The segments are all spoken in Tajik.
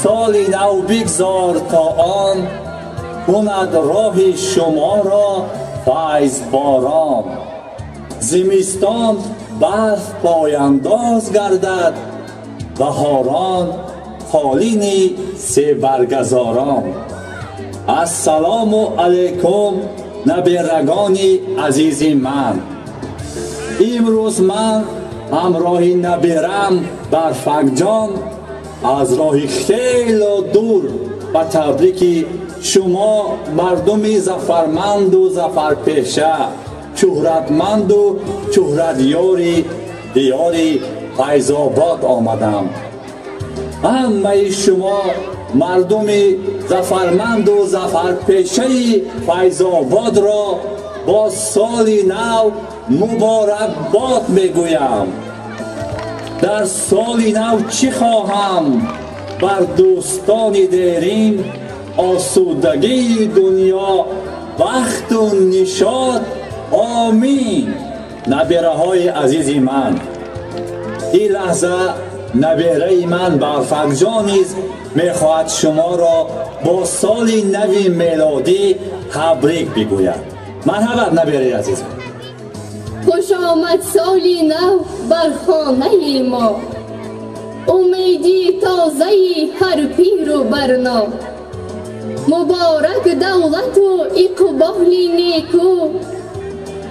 Соли нав бигзор то он кунад роҳи шуморо файзборон. Зимистон барф пояндоз гардад, баҳорон қолини себаргазорон. Ассалому алайкум, набирагони азизи ман. Имрӯз ман ҳамроҳи набирам Барфакҷон аз роҳи хело дур ба табрики шумо мардуми зафарманду зафарпеша, шӯҳратманду шӯҳратёри диёри Файзобод омадам. Ҳамаи шумо мардуми зафарманду зафарпешаи Файзободро бо соли нав муборакбод мегӯям. Дар соли нав чӣ хоҳам? Бар дӯстони дерин осудагии дунё, бахту нишот. Омин. Набираҳои азизи ман, ин лаҳза набираи ман Барфакҷон низ мехоҳад шуморо бо соли нави мелодӣ табрик бигӯяд. Марҳабат, набираи азизам. Хуш омад соли нав бар хонаи мо, умеди тозаи ҳар пиру барно. Муборак давлату иқболи неку,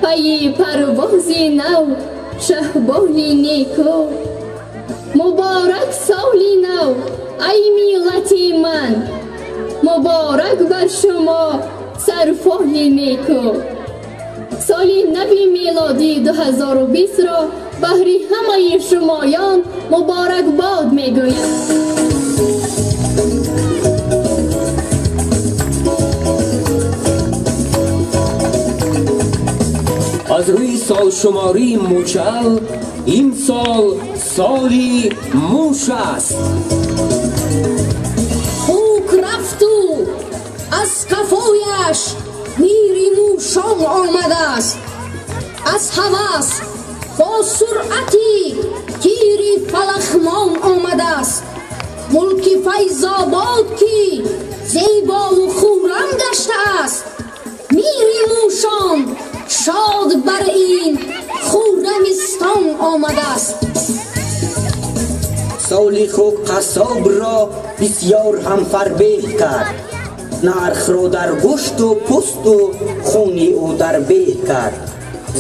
пайи парвози нав шаҳболи неку. Муборак соли нав, ай миллати ман, муборак бар шумо сарфоли неку. Соли нави мелодии 2020-ро баҳри ҳамаи шумоён муборакбод мегӯям. Аз рӯи солшумории мучал имсол соли муш аст. Хук рафту аз кафояш мири мушон омадааст. Аз ҳавас бо суръати тири фалахмон омадааст. Мулки Файзобод ки зебову хуррам гаштааст, мири мушон шод бар ин хуррамистон омадааст. Соли хук қассобро бисёр ҳам фарбеҳ кард, нархро дар гӯшту пӯсту хуни ӯ дар беҳ кард.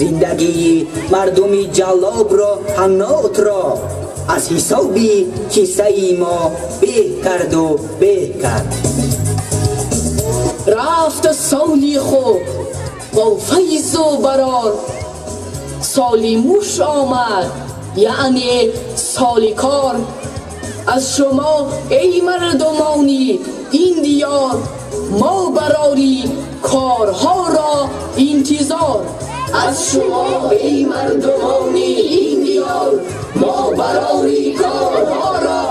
Зиндагии мардуми ҷаллобро ҳаннотро аз ҳисоби кисаи мо беҳ карду беҳ кард. Рафт соли хук бо файзу барор, соли муш омад, яъне соли кор. Аз шумо эй мардумони ин диёр, мо барори корҳоро интизор. Аз шумо эй мардумони ин диёр, мо барори корҳоро